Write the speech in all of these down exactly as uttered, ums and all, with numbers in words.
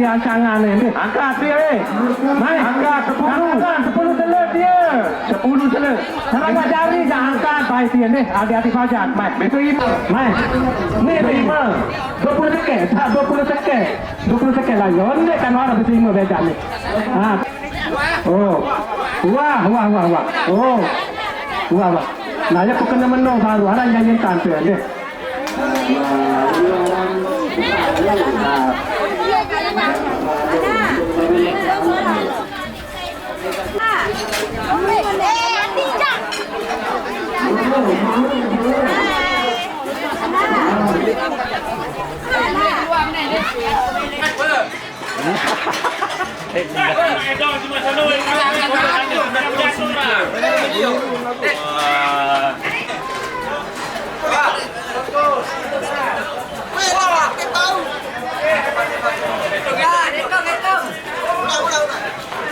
Ancangan ni, ni. Angkat dia, eh. Mai. Angkat sepuluh. Angkat sepuluh selet dia. Sepuluh selet. Sarangga jari dah angkat, baik dia ni. Adik-adik Fajar, mai. Betul lima. Mai. Ni lima. Dua puluh sekek. Tak, dua puluh sekek. Dua puluh sekek lah. Yo, ni kan orang betul lima beda ni. Ha. Oh. Wah, wah, wah, wah. Oh. Wah, wah. Nah, ya, aku kena menung baru. Ada yang nyentan tu, ya.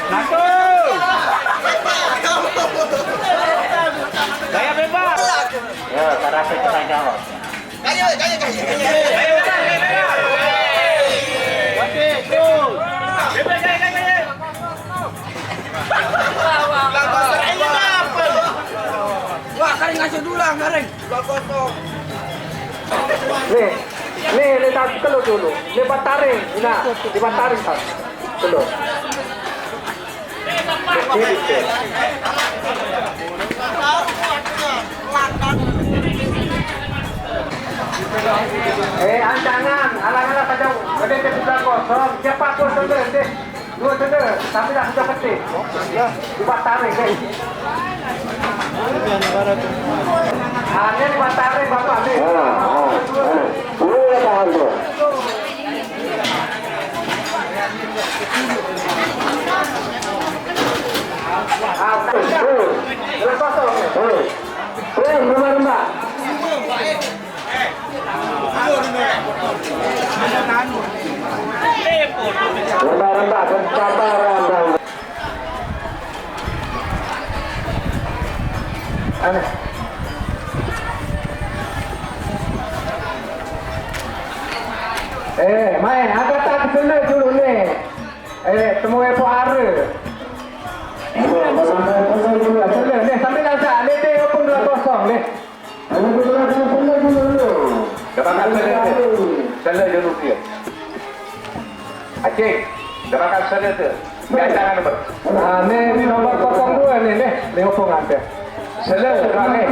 Satu. Gaya bebas. Ya, tak ada apa-apa, jawab. Kaya, kaya, kaya, kaya. Wah, kering aja dulu lah, kering. Nih, nih, nih, tak telur dulu. Nih, bataring, nah, di bataring, tak. Telur. Eh, ancangan, alang-alang saja. Gede ke sebelah kosong. Siapa tuh sendiri, deh? Dua sendiri, tapi dah sudah kecil. Coba tarik, deh. Hanya coba tarik, Bapak, nih. Ah, ah, ah. Dua tahan tuh. Eh, mai, angkat tak kena dulu ni. Eh, temu airport Ara. Sele, ni sambil angkat. Ni dia open dua kosong ni. Dah makan sele tu. Sele dulu dia. Aceh, dah makan sele tu. Dia jangan ber- Ah, ni, ni nombor kosong dua ni, ni. Ni open angkat. Sele tu ni.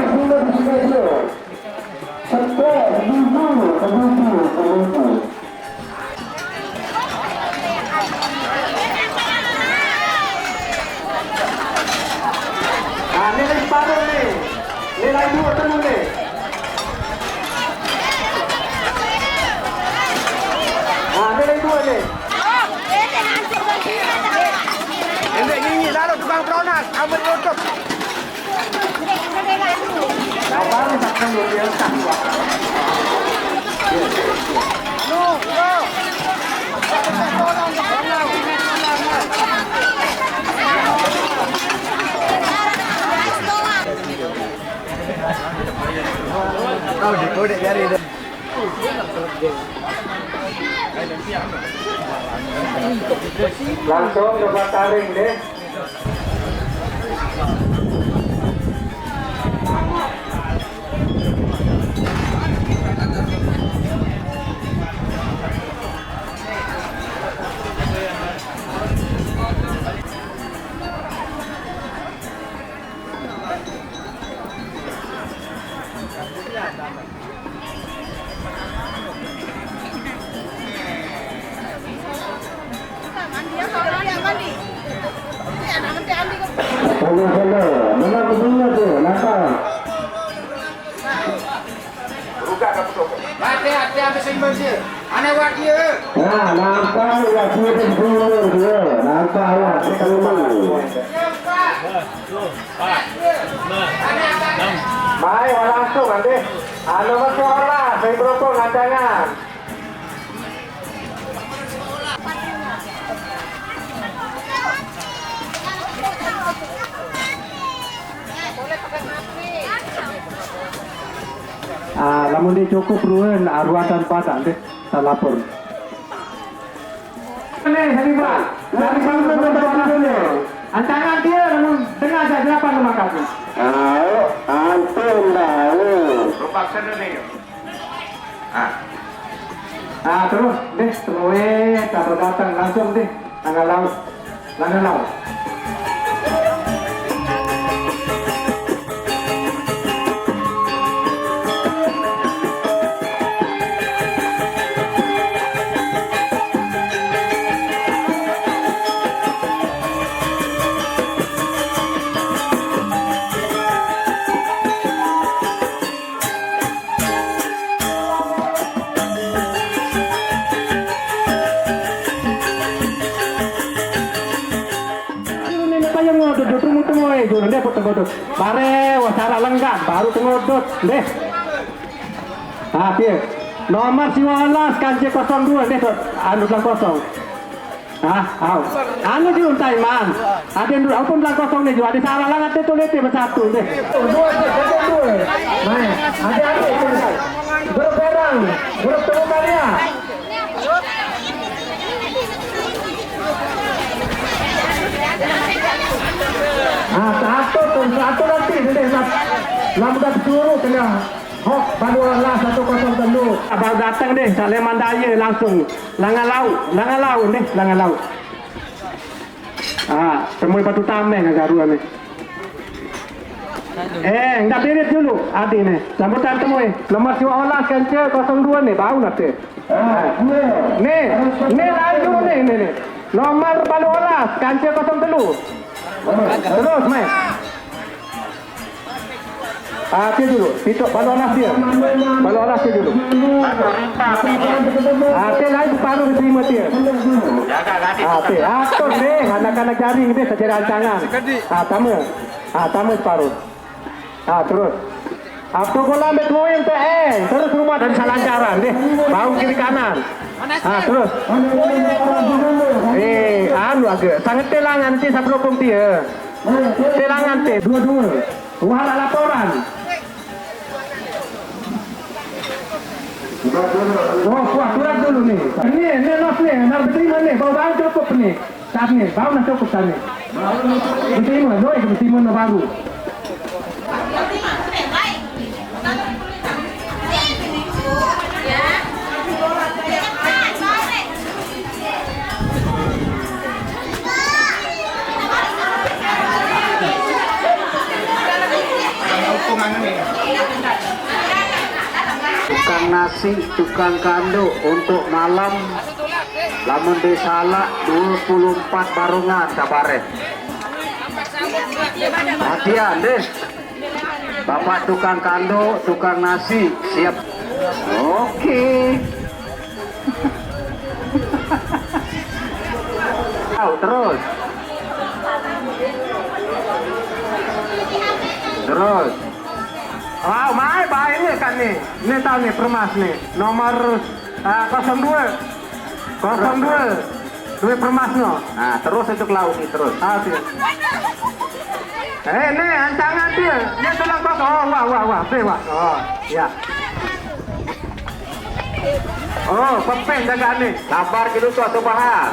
Ah, ni lagi separuh ni. Ni lagi dua telur ni. Ah, ni lagi dua ni. Ini nyanyi lalu tukang peronak, ambil tutup. Langsung coba taring deh. Tengah sana, mana keduanya tu? Nampak? Buka kat pokok. Hati-hati ambil seimbang dia. Anak awak dia. Nah, nampak awak dia tu dulu dia. Nampak awak dia dulu. Mai, orang tu nanti. Anu masuk orang, saya berokok ngancangan. Ah, lamun dia cukup ruan, ah, ruatan padan deh, tak lapor. Nih, Habibah. Dari Bang Bang Bang Bang. Antangan dia, namun tengah aja, siapa nama kamu? Au, ampun, Bang. Lompat sana nih. Ah. Ah, terus, deh, terus, eh, kalau datang langsung deh, tanggal laut. Langga Laut. Ini payah ngodot, dot, rumah temu, eh, dulu, dia potong ngodot. Bare, wasara lenggak, baru tengodot, deh. Ah, piye? Nomor siwa olas, kance kosong dua, deh, dot. Anu, bilang kosong. Ah, au. Anu diuntai, Man. Ada yang dulu, ampun, bilang kosong nih, juga ada salah langat itu, lihat, bersatu, deh. Dua, dua, dua, dua. Nah, ada, ada, ada. Grup Herang, grup Temu Karya. Ah, satu tuh, satu nanti, deh, lah. Lah, udah disuruh kena. Hok, baru lah satu kosong telu. Abang datang deh, tak leman daya langsung. Langga Laut, Langga Laut deh, Langga Laut. Ah, temui batu tameng agak dua nih. Eh, enggak birit dulu, Adi nih. Sambutan temui. Nomor siwa olas, kance kosong dua nih, bau nanti. Nih, nih lain dulu nih, nih, nih. Nomor balu olas, kance kosong telu. Terus, main. Ah, dia dulu. Pitok balu olas dia. Balu olas dia dulu. Ah, dia lain separuh diterima dia. Ah, dia atur deh. Anak-anak jaring deh, sejarah rancangan. Ah, tamu. Ah, tamu separuh. Ah, terus. Abdul Golam bet moyang teh, eh. Terus rumah dan salancaran deh. Bau kiri kanan. Ah, terus. Eh, anu agak. Sangat telangan nanti sebelum dia. Telangan teh. Dua-dua. Wah, laporan. Wah, wah, surat dulu nih. Ini, ini nos nih, harus diterima nih, bau bau cukup nih. Saat nih, bau nah cukup saat nih. Diterima, doi, diterima nah baru. Tukang nasi, tukang kando untuk malam, lamun disalak dua puluh empat barongan kabareh. Hatian deh. Bapak tukang kando, tukang nasi, siap. Oke. Au, terus. Terus. Wow, mai bae nih kan nih. Ini tahu nih permas nih. Nomor, ah, kosong dua. Kosong dua. Dua permas no. Nah, terus untuk laut nih, terus. Ah, siap. Eh, nih, ancangan dia. Dia tulang kosong. Oh, wah, wah, wah. Be, wah. Oh, ya. Oh, pepeh jagaan nih. Sabar dulu, Tuan Subhan.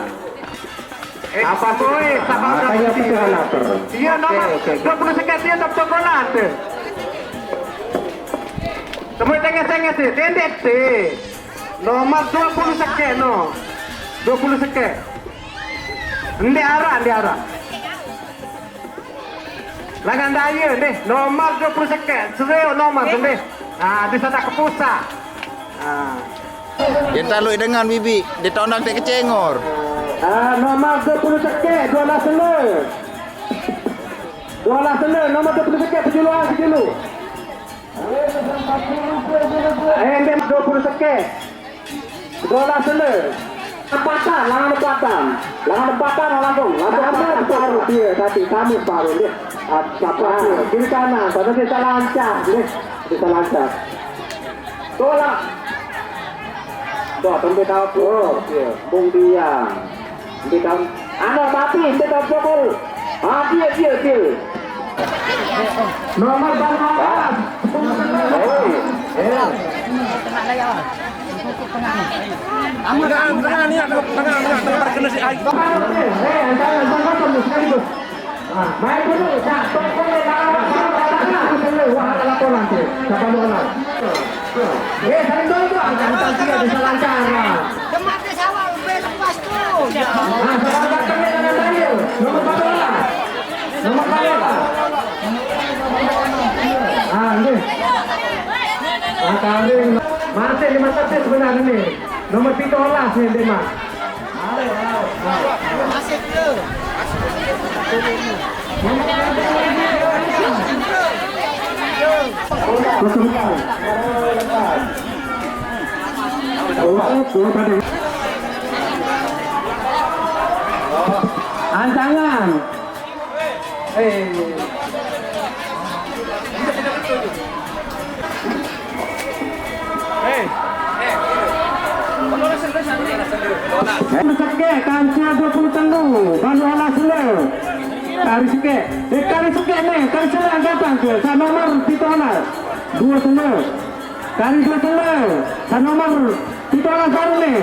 Eh, apa tuh? Woi, sabar. Makanya dulu. Pikiran lapar. Iya, nomor. Oke, oke, oke. Dua puluh sekian dia, Dokter Golan tuh. Semua tengah-tengah sih, tendek sih. Nomor dua puluh sekian, no. Dua puluh sekian. Ndek arah, ndek arah. Langan daya nih, nomor dua puluh sekian, serio nomor tuh nih. Nah, di sana ke pusat. Nah. Dia tak luk dengan bibi, dia tak nak tak kecengor. Ah, nomor dua puluh sekian, dua belas sele. Dua belas sele, nomor dua puluh sekian, pejuluan, pejulu. Eh, dia dua puluh sekian. Bola sele. Empatan, langan empatan. Langan empatan, langsung. Langsung sama empatan. Separuh dia tadi, sama separuh dia. Ah, siapa dia? Kiri kanan, tapi bisa lancar dia. Bisa lancar. Tolak. Tuh, tembe tahu tuh. Oh, iya. Bung Diang. Ente tahu, anu, tapi ente tahu pukul. Ah, dia, dia, dia. Nomor berapa? Oh, iya. Tengah, tengah, ni, tengah, tengah, tengah, tengah, kena si ai. Nah, main dulu, nah, tokong ni, nah, nah, nah, nah, wah, ada laporan tu. Siapa lu kenal? Eh, saling dulu, jangan tak dia bisa lancar, nah. Demak dia sawal, best pas tu. Nah, salah datang ni dengan tadi. Nomor berapa? Nomor berapa? Ah, ni. Ah, kambing. Masih lima tapi sebenarnya ni. Nomor tiga belas ni, Demak. Ancangan. Eh. Sekek, kancil dua puluh telu, baru olah sele. Kari sekek. Eh, kari sekek ni, kari sele yang datang ke, sa nomor kita olah. Dua sele. Kari dua sele, sa nomor kita olah baru ni.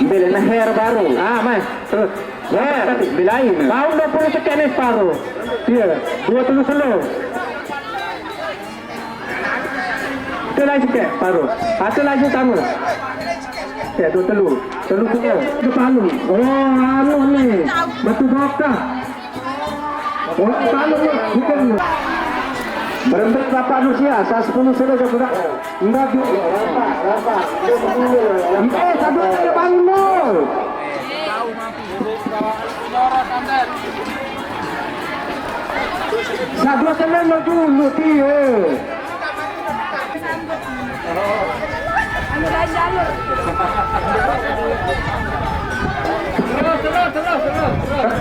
Bila leher baru. Ah, mai. Terus. Ya, bila ini. Tahun dua puluh sekek ni separuh. Dia, dua puluh sele. Itu lagi sikit, paruh. Satu lagi sama. Ya, dua telu. Telu punya. Itu palu. Oh, anu ni. Batu bokah. Oh, palu ni. Bukan ni. Berempat berapa manusia? Satu sepuluh sudah, sudah. Enggak juga. Eh, satu lagi palu ni. Sa dua sele dulu dia. Terus, terus, terus, terus, terus.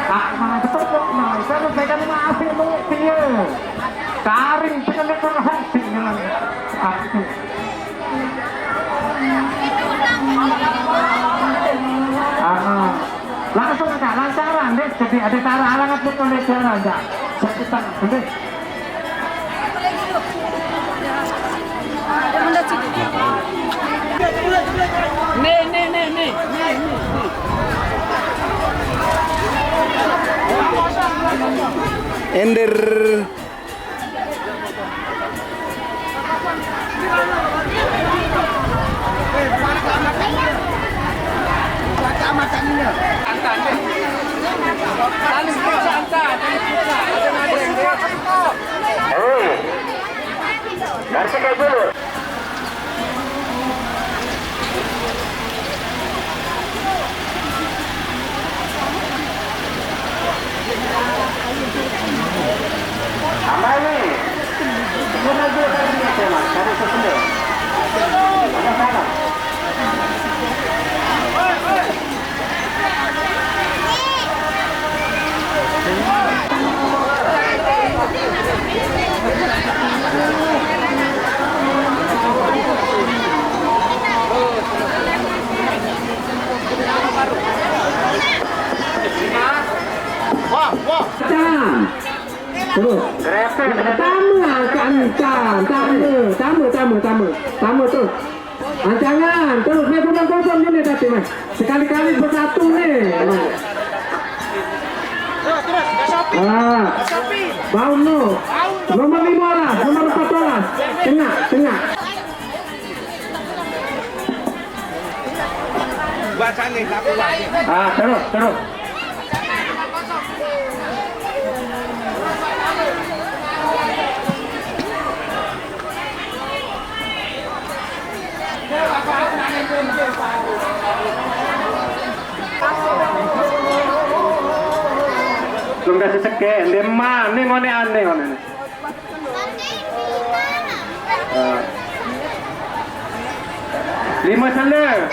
Ah, mana betul kok, nah, saya mau pegang lima asik mau dia. Karing pegang dia pun hati dengan aku. Ah, langsung aja lancaran deh. Jadi ada cara alangat betul deh, cara aja. Sekitar deh. Nih, nih, nih, nih, nih, nih, nih. Ender. Hei, dari sini dulu. Tambah ni. Cuma dua kali ni, Mas. Ada sesudah. Ada salah. Wah, wah. Tahan. Terus. Tamu angkat tamu, tamu, tamu, tamu, tamu terus. Ancangan, terus naik gunung kosong gini tadi, Mas. Sekali-kali bersatu nih. Terus, terus, Kak Sopi. Ah. Kak Sopi. Bangun lu. Bangun. Nomor lima belas, nomor empat belas. Tengah, tengah. Bacanya, tapi wajib. Ah, terus, terus. Belum kasih sekek, dia mah, nih ngone aneh, ngone. Ah. Lima sele.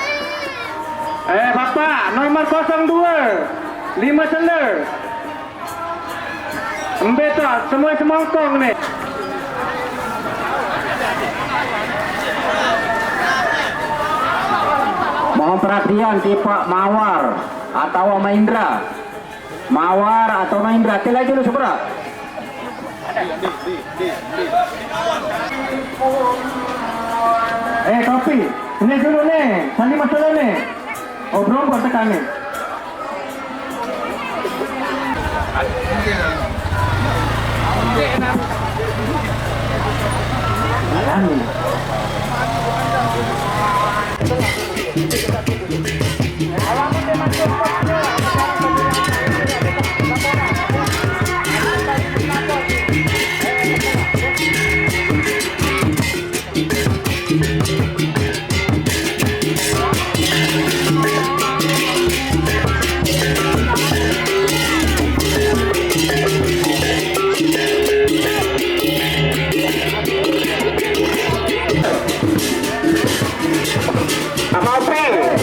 Eh, Bapak, nomor kosong dua. Lima sele. Beta, semua semangkong ni. Mohon perhatian tipe Mawar atau Maindra. Mawar atau Maindra, tilai dulu seberang. Eh, kopi. Ini dulu ni. Sandi masalah ni. Oh, belum buat tekan ni. Apa Openg?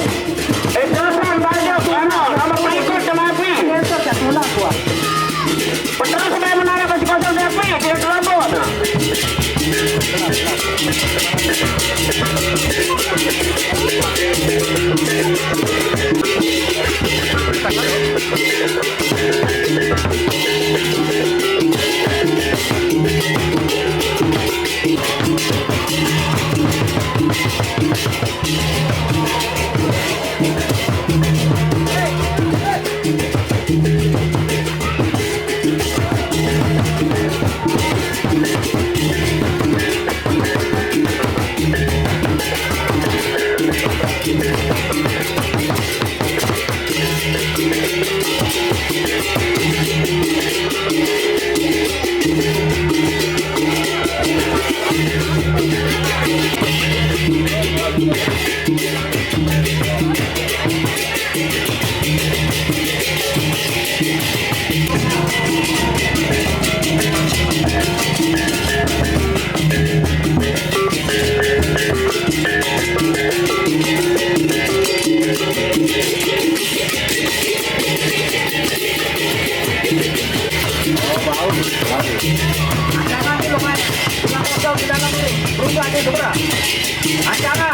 Eh, terusan balik, anu, sama pengikut sama Openg. Betul sampai menara masih kosong siapa? Tidak terlambat. Oh, bau. Bau. Ada lagi, Bang. Yang kosong di dalam ini. Berubah dia, berubah. Acara.